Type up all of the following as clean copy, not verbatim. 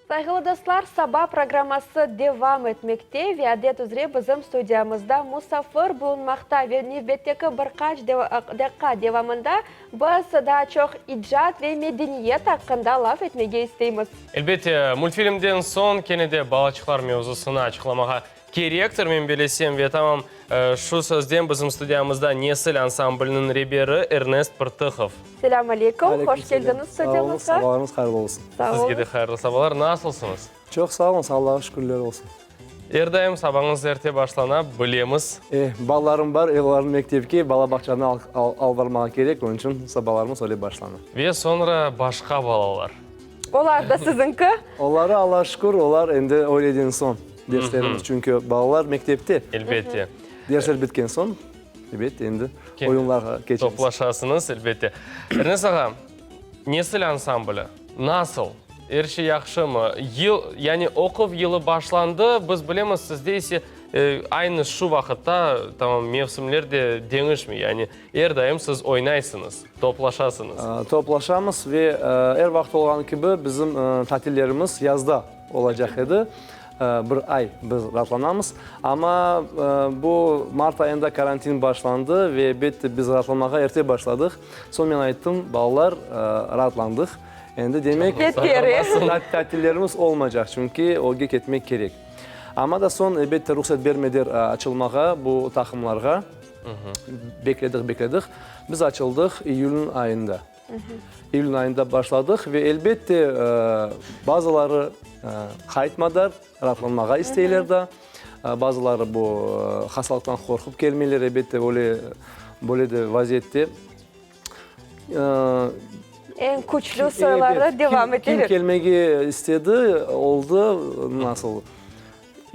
Sayğılı dostlar, Saba programması devam etmekte ve adet üzre bizim studiyamızda musafir bulunmaqta ve nevbetteki bir qaç daqqa devamında biz daa çoq icat ve medeniyet aqqında laf etmege isteymiz. Elbette, multfilmden soñ kene de balaçıqlar mevzusını açıqlamağa Kerektir, men belesem, ve tamam şu sözden bizim studiyamızda Nesil ansambliniñ reberi Ernest Pırtıhov. Selâm aleyküm, hoş keldiñiz studiyamızğa. Sağ oluñ, sabalarıñız hayırlı olsun. Sizge de hayırlı sabalar, nasılsıñız? Çoq sağ oluñ, Allah'a şükürler olsun. Er daim sabañız erte başlana, bilemiz. Eh, balalarım bar, olarnı mektepke, bala bağçadan alıp barmağa kerek, onıñ içün sabalarımız öyle başlana. Ve soñra başqa balalar. Olar da siziñki? Oları, Allah'a şükür, olar endi öyleden soñ derslerimiz, çünki balalar mektepte. Elbette. Dersler bitken soñ, ebet, endi oyunlarğa keçemiz. Toplaşasıñız, elbette. Ernest ağa, Nesil ansambli nasıl? Er şey yahşımı? Yıl, yani oquv yılı başlandı, biz bilemiz, sizde ise aynı şu vaqıtta, tamam, mevsimler de deñişmey, yani Er daim siz oynaysıñız, toplaşasıñız. Toplaşamız ve er vaqıt olğanı kibi bizim tatillerimiz yazda olacaq edi. Bir ay biz raatlanamız. Amma bu mart ayında karantin başlandı ve elbette biz raatlanmağa erte başladıq. Soñ men ayttım, balalar, raatlandıq. Endi demek tatillerimiz olmaycaq, çünki ögge ketmek kerek. Amma da soñ elbette ruhset bermediler açılmağa bu taqımlarğa. Bekledik, bekledik. Biz açıldıq iyülniñ ayında. İyülniñ ayında başladıq ve elbette bazıları qaytmadılar, raatlanmağa isteyler da. Bazıları bu hastalıqtan qorqıp kelmeyler, elbette, böyle, böyle de vaziyette. Eñ küçlü soyları devam eteler. Kim kelmege istedi, oldı, nasıl?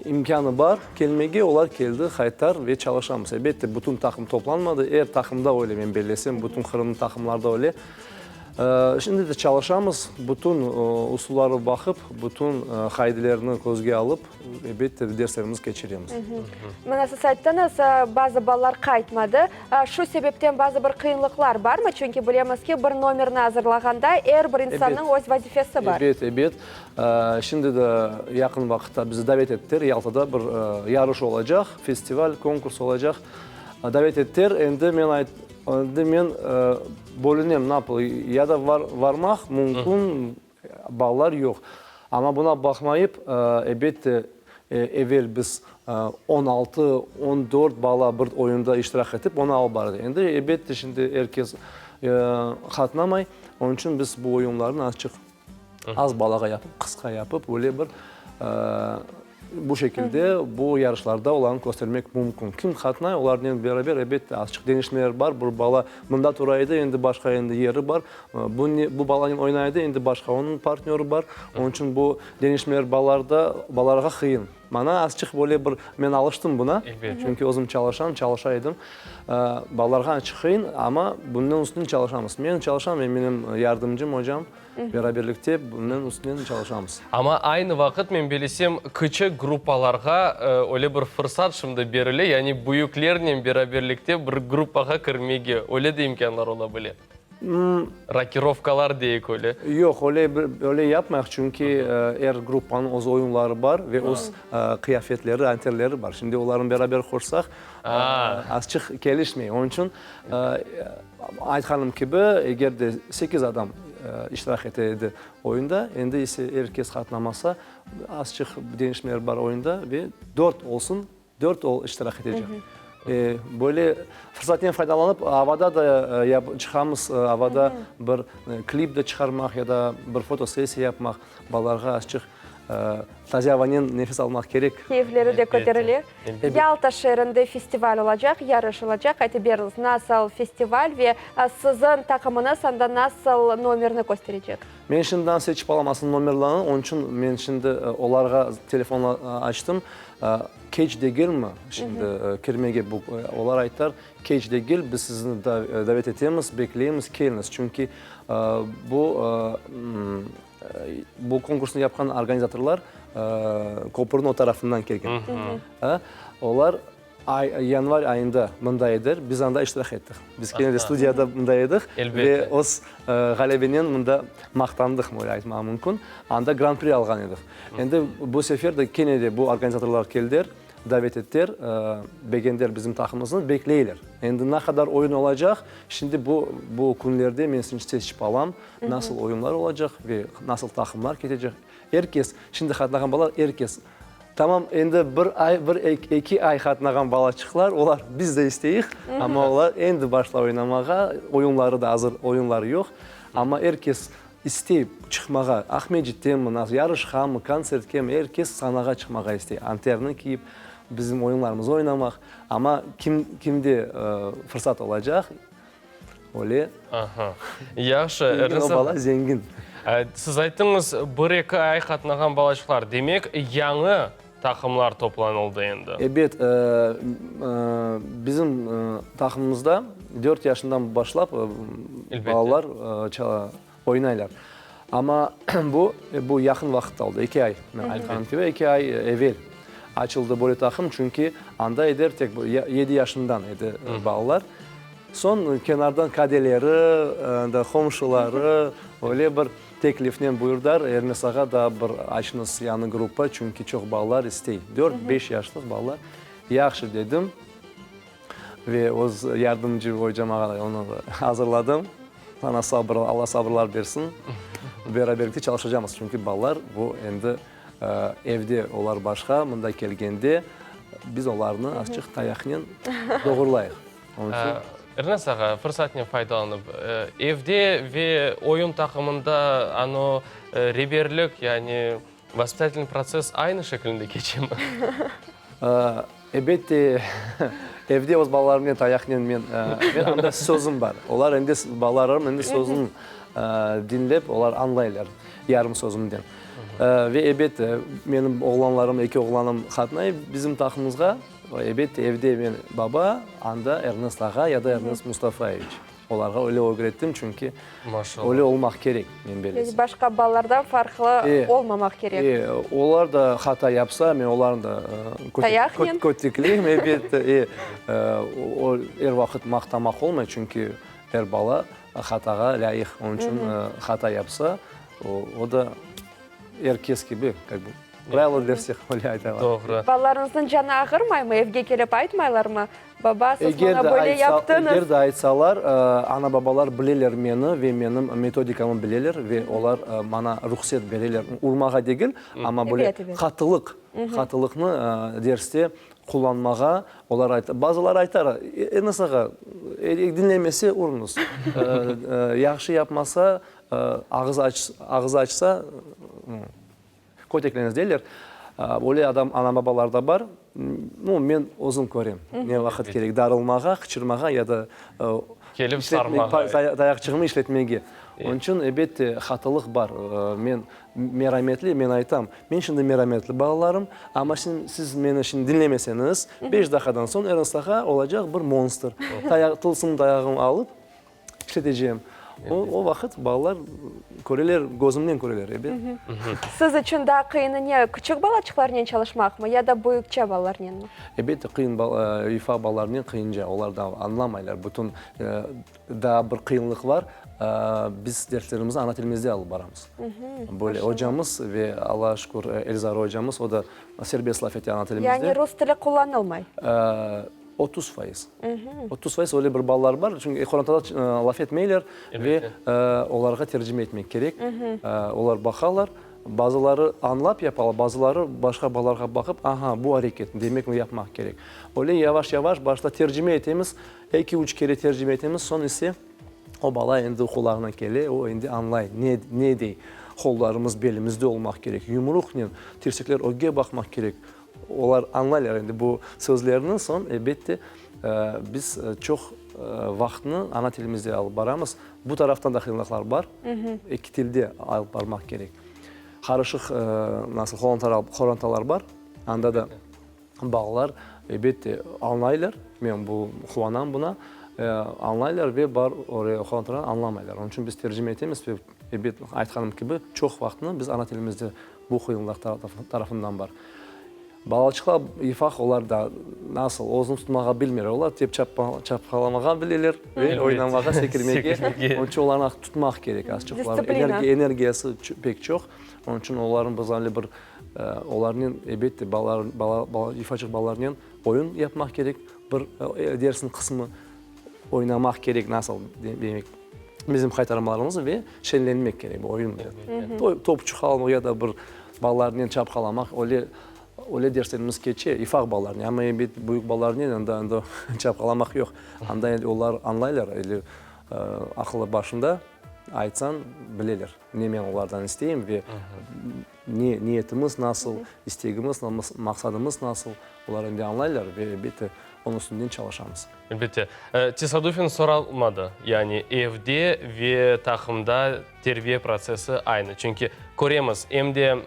İmkânı bar kelmege, olar keldi, qaytar ve çalışamız. Elbette, bütün taqım toplanmadı, er taqımda öyle, men bellesem, bütün Qırımnıñ taqımlarda öyle. Şimdi de çalışamız, bütün usulları baqıp, bütün qaidelerni közge alıp, elbette, derslerimizni keçiremiz. Mına siz ayttıñız, bazı balalar qaytmadı. Şu sebepten bazı bir qıyınlıqlar barmı? Çünki bilemiz ki, bir nomerni azırlağanda er bir insannıñ öz vazifesi bar. Ebet, ebet. Şimdi de yaqın vaqıtta bizi davet ettiler, Yaltada bir yarış olacaq, festival, konkurs olacaq. Davet ettiler, endi men ayt, endi men bölünem, napıl, ya da varmaq mümkün, balalar yoq. Amma buna baqmayıp, elbette, evel biz 16, 14 bala bir oyunda iştirak etip, onı alıp bardı. Endi, elbette, şimdi er kes qatnamay, onıñ içün biz bu oyunlarnı azçıq Az balağa yapıp, qısqa yapıp, öyle bir bu şekilde bu yarışlarda olarnı köstermek mümkün. Kim qatnay, olarnen beraber, elbette, azçıq deñişmeler bar. Bir bala mında tura edi, endi başqa endi yeri bar. Bu bu balanen oynay edi, endi başqa onıñ partnörı bar. Onıñ içün bu deñişmeler balalarda, balalarğa qıyın. Maña azçıq böyle bir, men alıştım buna, çünki özüm çalışam, çalışa edim. Balalarğa azçıq qıyın, amma bunıñ üstünden çalışamız. Men çalışam ve menim yardımcım, ocam, beraberlikte bunıñ üstünden çalışamız. Amma aynı vaqıt, men bilesem, kiçik gruppalarğa öyle bir fırsat şimdi berile, yani büyüklernen beraberlikte bir gruppağa kirmege, öyle de imkânlar ola bile. Rokirovkalar deyik öyle. Yoq, öyle bir, öyle yapmayıq, çünki er gruppanıñ öz oyunları bar ve öz qıyafetleri, anterleri bar. Şimdi olarnı beraber qoşsaq, azçıq kelişmey. Onıñ içün, aytqanım kibi, eger de sekiz adam iştirak ete edi oyunda, endi ise er kes qatnamasa, azçıq deñişmeler bar oyunda ve dört olsun, Dört ol iştirak etecek. Böyle fırsatnen faydalanıp, avada da çıqamız, avada bir klip de çıqarmaq ya da bir fotosessiya yapmaq, balalarğa azçıq taze avanen nefes almaq kerek. Keyfleri de köterile. Yalta şeerinde festival olacaq, yarış olacaq. Aytıp beriñiz, nasıl festival ve siziñ taqımıñız anda nasıl nomerni kösterecek? Men şimdiden seçip alamasın nomerlarnı, onıñ içün men şimdi olarğa telefon açtım. Keç degilmi şimdi kirmege? Bu, olar ayttılar, keç degil, biz sizni davet etemiz, bekleymiz, keliñiz. Çünki bu, bu konkursnı yapqan organizatorlar köpürniñ o tarafından kelgen. Olar. Ay, yanvar ayında mında ediler, biz anda iştirak ettik. Biz kene de studiyada mında edik ve öz ğalebenen mında maqtandıq, böyle aytmağa mümkün. Anda Gran-pri alğan edik. Endi bu sefer de kene de bu organizatorlar keldiler, davet ettiler, begendiler bizim taqımımıznı, bekleyler. Endi ne qadar oyun olacaq, şimdi bu, bu künlerde men seçip alam, nasıl oyunlar olacaq ve nasıl taqımlar ketecek. Er kes, şimdi qatnağan balalar, er kes. Tamam, endi bir ay, bir, eki ay qatnağan balaçıqlar, olar biz de isteyik, amma olar endi başlay oynamağa, oyunları da azır, oyunları yoq. Amma er kes istey çıqmağa, Aqmescittenmi, nasıl, yarışqamı, kontsertkemi, er kes sanağa çıqmağa istey, anterni kiyip, bizim oyunlarımıznı oynamaq. Amma kim, kimde fırsat olacaq, Öyle. Aha. Yahşı. Zengin o bala, zengin. Siz ayttıñız, bir-eki ay qatnağan balaçıqlar. Demek, yañı taqımlar toplanıldı endi. Ebet, bizim taqımımızda dört yaşından başlap balalar oynaylar. Amma bu, bu yaqın vaqıtta oldı, eki ay, men aytqanım kibi, eki ay evel açıldı böyle taqım, çünki anda eder tek yedi yaşından edi balalar. Soñ kenardan kadeleri, da qomşuları öyle bir teklifnen buyurdılar, Ernes ağa, daa bir açıñız yañı gruppa, çünki çoq balalar istey, dört, beş yaşlıq balalar. Yahşı, dedim. Ve öz yardımcı ocam ağa onı azırladım. Saña sabır, Alla sabırlar bersin. Beraberlikte çalışacamız, çünki balalar bu endi evde olar başqa, mında kelgende biz olarnı azçıq tayaqnen doğurlayıq. Onıñ içün. Ernes ağa, fırsatnen faydalanıp, evde ve oyun taqımında ano reberlik, yani Vaspitatelnıy protsess aynı şekilinde keçemi? Elbette, evde öz balalarımnen tayaqnen men, men anda sözüm bar. Olar endi, balalarım endi sözüm diñlep, olar añlaylar yarım sözümden. Ve elbette, menim oğlanlarım, eki oğlanım qatnay bizim taqımımızğa. Elbette, evde men baba, anda Ernest ağa ya da Ernest Mustafayeviç. Olarğa öyle ögrettim, çünki öyle olmaq kerek, men belesem. Yani başqa balalardan farqlı olmamaq kerek. E, olar da hata yapsa, men olarnı da Tayaqnen? kötekleyim, elbette. E, o, er vaqıt maqtamaq olmay, çünki er bala hatağa lâyıq. Onıñ içün hata yapsa, o da Er kes kibi, kak bi, pravilo dlâ vseh, öyle aytalar. Doğru. Balalarıñıznıñ canı ağırmaymı? Evge kelip aytmaylarmı? Baba, siz Eger maña de böyle aytsa, yaptıñız. eger de aytsalar, ana-babalar bileler meni ve menim metodikamı bileler ve olar maña ruhset bereler, urmağa degil, amma böyle Ebet, ebet. qatılıq, qatılıqnı derste qullanmağa olar ayta. Bazıları aytar, Ernes ağa, diñlemese urıñız, yahşı yapmasa, Ağız ağız açsa, kötekleñiz deyler. Öyle adam, ana-babalar da bar. Nu, men özüm körem, ne vaqıt kerek darılmağa, qıçırmağa ya da Kelip sarmağa. Tayaqçığımı işletmege. Onıñ içün, elbette, hatılıq bar. Men merametli, men aytam, men şimdi merametli balalarım, amma siz meni şimdi diñlemeseñiz, beş daqiqadan soñ Ernest ağa olacaq bir monstr. Tayaq, tılsım tayağımı alıp, İşletecem. O, o vaqıt balalar köreler, közümnen köreler, ebet. Siz içün daa qıyını ne, küçük balaçıqlarnen çalışmaqmı ya da büyükçe balalarnenmi? Ebet, qıyın, ifa balalarnen qıyınca, olar daa añlamaylar. Bütün, daa bir qıyınlıq bar, biz derslerimizni ana tilimizde alıp baramız. Böyle ocamız ve Allağa şükür, Elzara ocamız, o da serbest laf ete ana tilimizde. Yani rus tili qullanılmay? 30%. 30% öyle bir balalar bar, çünki qorantada laf etmeyler ve olarğa tercime etmek kerek. Olar baqalar, bazıları añlap yapalar, bazıları başqa balalarğa baqıp, aha, bu areket, demek yapmaq kerek. Öyle yavaş-yavaş başta tercime etemiz, eki-üç kere tercime etemiz, soñ ise o bala endi qulağına kele, o endi añlay, ne, ne dey. Qollarımız belimizde olmaq kerek, yumruqnen tirsekler ögge baqmaq kerek. Olar añlaylar endi bu sözlerni, soñ, elbette, biz çoq vaqıtnı ana tilimizde alıp baramız. Bu taraftan da qıyınlıqlar bar, eki tilde alıp barmaq kerek. Qarışıq, nasıl, qorantalar bar, anda da balalar, elbette, añlaylar, men bu quvanam buna, añlaylar ve bar qorantalar añlamaylar. Onıñ içün biz tercime etemiz ve, ebet, aytqanım kibi, çoq vaqıtnı biz ana tilimizde Bu qıyınlıq tarafından bar. Balaçıqlar ufaq, olar da nasıl özüni tutmağa bilmeyler. Olar tek çapqalamağa bileler ve oynamağa, sekirmege. Onıñ içün olarnı tutmaq kerek azçıq. Olarnıñ energiyası pek çoq. Onıñ içün olarnı biz öyle bir olarnen elbette balalar, ufaçıq balalarnen oyun yapmaq kerek. Bir dersniñ qısmı oynamaq kerek, nasıl demek, bizim qaytarmalarımız ve şenlenmek kerek bu oyun ile. Topçuq almaq ya da bir balalarnen çapqalamaq, öyle, öyle derslerimiz keçe, ufaq balalarnen, amma ebet büyük balalarnen anda endi çapqalamaq yoq. Anda endi olar añlaylar, eli aqılı başında, aytsañ bileler, ne men olardan isteyim ve ne niyetimiz nasıl, istegimiz, maqsadımız nasıl, olar endi añlaylar ve elbette onıñ üstünden çalışamız. Elbette. Tesadufen soralmadı. Yani evde ve taqımda terbiye protsessi aynı. Çünki köremiz, em de,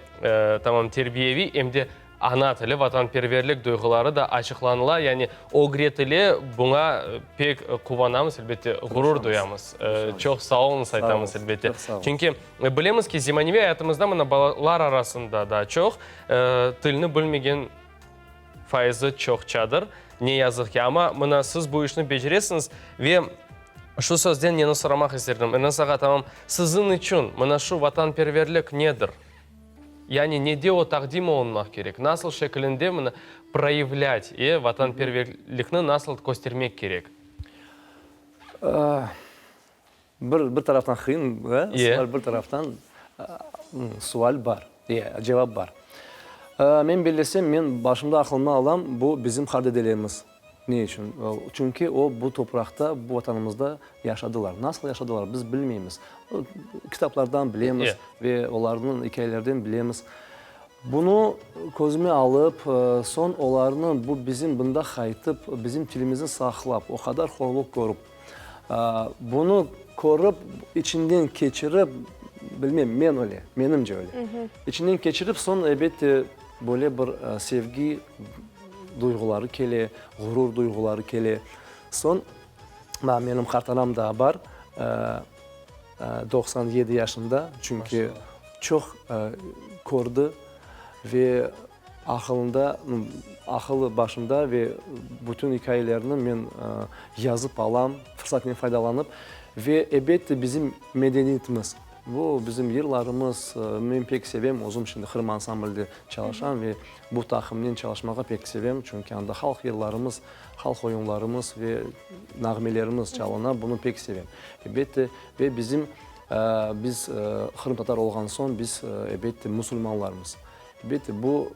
tamam, terbiyeviy, em de ana tili, vatanperverlik duyğuları da açıqlanıla, yani ögretile. Buña pek quvanamız, elbette, ğurur duyamız. Çoq sağ oluñız aytamız, elbette. Çünki bilemiz ki, zemaneviy ayatımızda mına balalar arasında daa çoq tilni bilmegen fayızı çoqçadır, ne yazıq ki. Amma mına siz bu işni beceresiñiz ve şu sözden neni soramaq isterdim, Ernes ağa, tamam, siziñ içün mına şu vatanperverlik nedir? Yani nede o taqdim olunmaq kerek? Nasıl şekilinde mına proyavlât, e, vatanperverlikni nasıl köstermek kerek? Bir, bir taraftan qıyın, sual, bir taraftan sual bar, cevap bar. Men bellesem, men başımda aqılıma alam, bu bizim qardedelerimiz. Ne içün? Çünki o, bu topraqta, bu vatanımızda yaşadılar. Nasıl yaşadılar, biz bilmeymiz. Kitaplardan bilemiz ve olarnıñ ikâyelerden bilemiz. Bunı közüme alıp, soñ olarnı bu bizim bında qaytıp, bizim tilimizni saqlap, o qadar horluq körip, Bunı körip, içinden keçirip, bilmem, men öyle, menimce öyle. İçinden keçirip, soñ, elbette, böyle bir sevgi duyğuları kele, ğurur duyğuları kele. Soñ, mına menim qartanam daa bar, 97 yaşında, çünki çoq kördi ve Aqılında, aqılı başında ve bütün ikâyelerni men yazıp alam, fırsatnen faydalanıp. Ve, ebette, bizim medeniyetimiz, bu bizim yırlarımız, men pek sevem, özüm şimdi Qırım ansamblde çalışam ve bu taqımnen çalışmağa pek sevem, çünki anda halq yırlarımız, halq oyunlarımız ve nağmelerimiz çalına, bunı pek sevem. Ebette, ve bizim, biz qırımtatar olğan soñ, biz, ebette, musulmanlarmız. Elbette, bu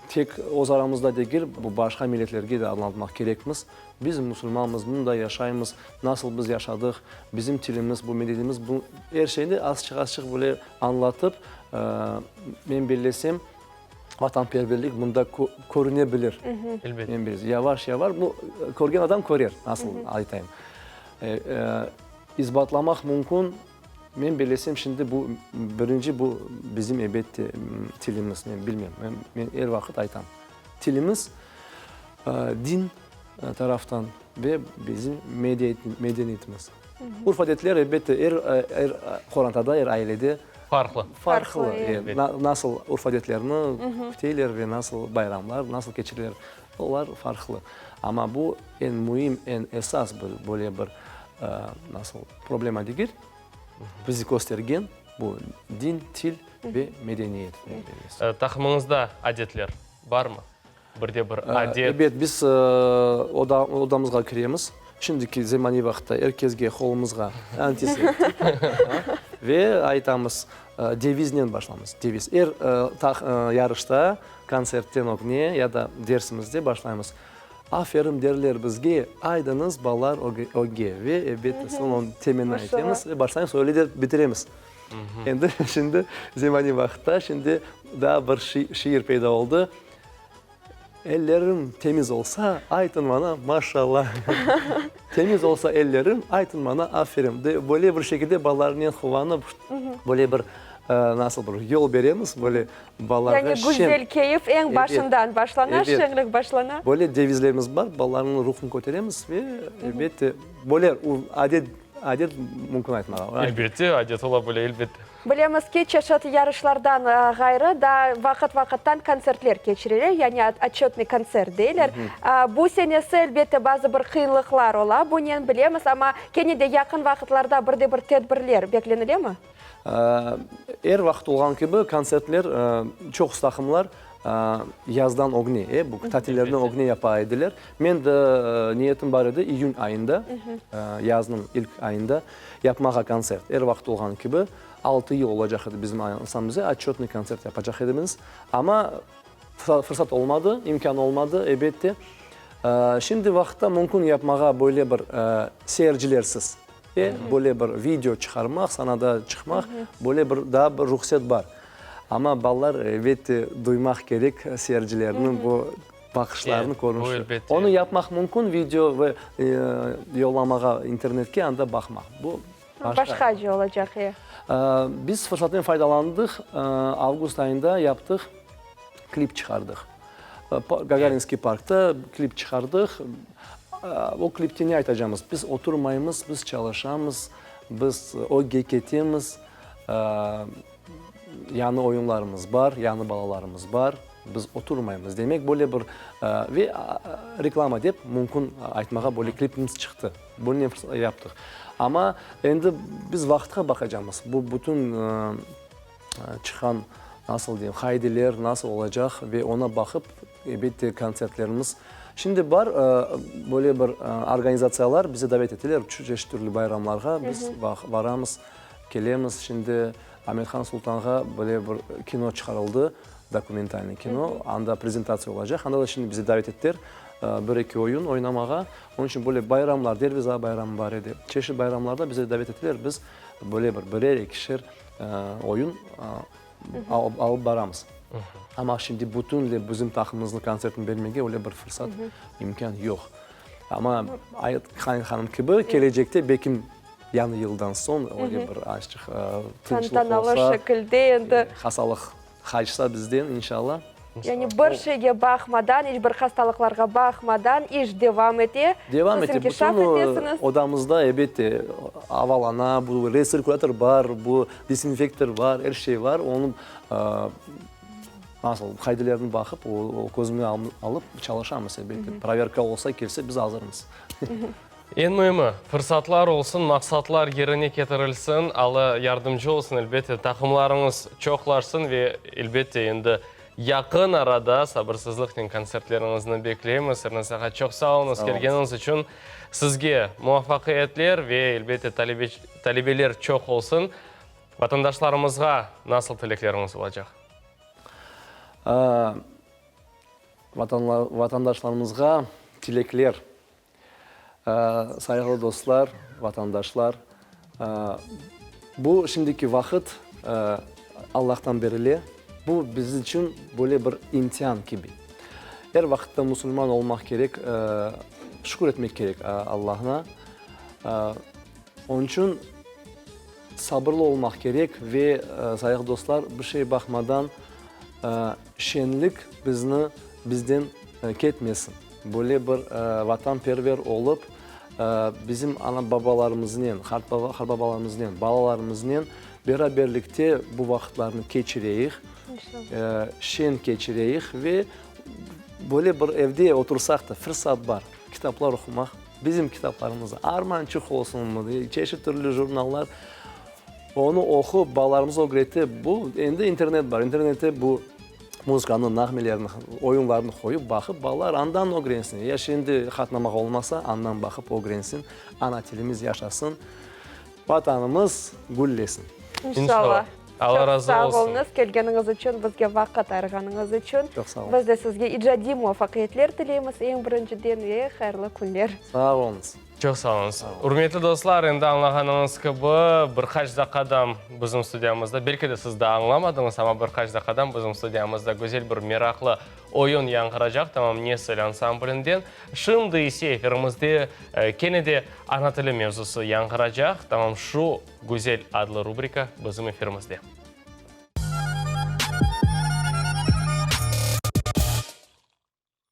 tek öz aramızda degil, bu başqa milletlerge de añlatmaq kerekmiz. Biz musulmanmız, mında yaşaymız, nasıl biz yaşadıq, bizim tilimiz, bu medeniyetimiz, bu er şeyni azçıq-azçıq böyle añlatıp, men bellesem, vatanperverlik mında körüne bilir. Elbette. Men bellesem, yavaş-yavaş, bu körgen adam körer, nasıl aytayım. İsbatlamaq mümkün. Men bellesem, şimdi bu, birinci bu bizim, ebette, tilimiz, men bilmem, men, men er vaqıt aytam, tilimiz, din taraftan ve bizim medeniyetimiz. Urf-adetler, elbette, er, er qorantada, er ailede farqlı. Farqlı. Nasıl urf-adetlerni küteyler ve nasıl bayramlar, nasıl keçireler, olar farqlı. Amma bu eñ müim, eñ esas bir, böyle bir, nasıl, Problema degil, bizi köstergen bu din, til ve medeniyet. Taqımıñızda adetler barmı? Bir de bir adet. Ebet, biz odamızğa kiremiz. Şimdiki zemaniy vaqıtta er kesge qolumızğa antiseptik ve aytamız, deviznen başlamız, deviz. Er yarışta, kontsertten ögne ya da dersimizde başlaymız. Aferin derler bizge, aydıñız, balalar, ögge. Ve, elbette, soñ onıñ temenni aytamız ve başlaymız, öyle de bitiremiz. Endi şimdi, zemaniy vaqıtta, şimdi daa bir şiir peyda oldı. Ellerim temiz olsa, aytıñ maña, maşalla. Temiz olsa ellerim, aytıñ maña, aferin. Böyle bir şekilde balalarnen quvanıp, böyle bir, nasıl bir yol beremiz, böyle Balalarğa Yani şeñ. güzel keyif eñ başından başlana, Ebet. şeñlik başlana. Böyle devizlerimiz bar, balalarnıñ ruhun köteremiz ve, elbette, böyle adet. Adet mümkün aytmağa. Elbette, adet ola bile, elbette. Bilemiz ki, çeşit yarışlardan ğayrı daa vaqıt-vaqıttan kontsertler keçireler, yani otçötnıy kontsert deyler. Bu senesi, elbette, bazı bir qıyınlıqlar ola, bunen bilemiz, amma kene de yaqın vaqıtlarda bir de bir tedbirler beklenilemi? Er vaqıt olğan kibi, kontsertler, çoqusı taqımlar yazdan ögne, e, bu tatillerden ögne yapa ediler. Men de niyetim bar edi iyün ayında, yaznıñ ilk ayında yapmağa kontsert. Er vaqıt olğanı kibi, altı yıl olacaq edi bizim ansamblımızda, otçötnıy kontsert yapacaq edimiz. Amma fırsat olmadı, imkân olmadı, ebette. Şimdi vaqıtta mümkün yapmağa böyle bir seyircilersiz, e, böyle bir video çıqarmaq, sanada çıqmaq, böyle bir daa bir ruhset bar. Amma balalar, elbette, duymaq kerek seyircilerniñ bu baqışlarını, körünişini. Onı yapmaq mümkün, video ve yollamağa internetke, anda baqmaq. Bu başqa. Başqaca olacaq, e. Biz fırsattan faydalandıq, avgust ayında yaptıq, klip çıqardıq. Gagarinskiy parkta klip çıqardıq. O klipte ne aytacamız? Biz oturmaymız, biz çalışamız, biz ögge ketemiz. Yañı oyunlarımız bar, yañı balalarımız bar, biz oturmaymız. Demek, böyle bir ve reklama dep mümkün aytmağa, böyle klipimiz çıqtı. Bunı yaptıq. Amma endi biz vaqıtqa baqacamız. Bu bütün çıqqan, nasıl deyim, qaideler nasıl olacaq ve oña baqıp, elbette, kontsertlerimiz. Şimdi bar böyle bir organizatsiyalar bizi davet eteler çeşit türlü bayramlarğa, biz baramız. Kelemiz şimdi Amethan Sultanğa böyle bir kino çıqarıldı, dokumentalnıy kino, anda prezentatsiya olacaq, anda da şimdi bizi davet ettiler bir-eki oyun oynamağa. Onıñ içün böyle bayramlar, Derviza bayramı bar edi, çeşit bayramlarda bizi davet ettiler, biz böyle bir birer, ekişer oyun alıp baramız. Amma şimdi bütünle bizim taqımımıznıñ kontsertini bermege öyle bir fırsat, imkân yoq. Amma aytqanım kibi, kelecekte belkim Yañı yıldan soñ öyle bir azçıq tınçlıq Tantanalı olsa, şekilde endi. Hasalıq qaçsa bizden, inşallah. Yani bir şeyge baqmadan, iç bir hastalıqlarğa baqmadan iş devam ete. Devam Siz ete. inkişaf Bütün etesiñiz. odamızda, elbette, avalana, bu retsirkülâtor bar, bu dezinfektor bar, er şey bar. Onıñ nasıl qaidelerini baqıp, o közüne alıp çalışamız, elbette. Proverka olsa, kelse, biz azırmız. Eñ müimi, fırsatlar olsun, maqsatlar yerine ketirilsin, Alla yardımcı olsun, elbette, taqımlarıñız çoqlaşsın ve, elbette, endi yaqın arada sabırsızlıqnen kontsertleriñizni bekleymiz. Ernest ağa, çoq sağ oluñız kelgeniñiz içün. Sizge muvafaqiyetler ve, elbette, talebeler çoq olsun. Vatandaşlarımızğa nasıl tilekleriñiz olacaq? Vatandaşlarımızğa tilekler. Sayğılı dostlar, vatandaşlar, bu şimdiki vaqıt Allahtan berile, bu biz içün böyle bir imtian kibi. Er vaqıtta musulman olmaq kerek, şükür etmek kerek Allahına. Onıñ içün sabırlı olmaq kerek ve, sayğılı dostlar, bir şey baqmadan, şenlik bizni bizden ketmesin. Böyle bir vatanperver olıp, bizim ana-babalarımıznen, qartbabalarımıznen, balalarımıznen beraberlikte bu vaqıtlarnı keçireyik, şeñ keçireyik ve böyle bir evde otursaq da, fırsat bar, kitaplar oqumaq, bizim kitaplarımıznı, Armançıq olsunmı, çeşit türlü jurnallar, onı oqup, balalarımızğa ögretip, bu endi internet bar, internette bu Muzıkanıñ nağmelerini, oyunlarını qoyıp, baqıp, balalar andan ögrensin. Ya şimdi qatnamağa olmasa, andan baqıp ögrensin. Ana tilimiz yaşasın, Vatanımız güllesin. İnşallah. Alla razı Çoq olsun. sağ oluñız, kelgeniñiz içün, bizge vaqıt ayırğanıñız içün. Çoq sağ oluñız. Biz de sizge icadiy muvafaqiyetler tileymiz eñ birinciden ve hayırlı künler. Sağ oluñız. Çoq sağ oluñız. Ürmetli dostlar, endi añlağanıñız kibi, bir qaç daqqadan bizim studiyamızda, belki de siz daa añlamadıñız, amma bir qaç daqqadan bizim studiyamızda güzel bir meraqlı oyun yañğıracaq, tamam Nesil ansamblinden. Şimdi ise efirimizde kene de ana tili mevzusı yañğıracaq, tamam şu güzel adlı rubrika bizim efirimizde.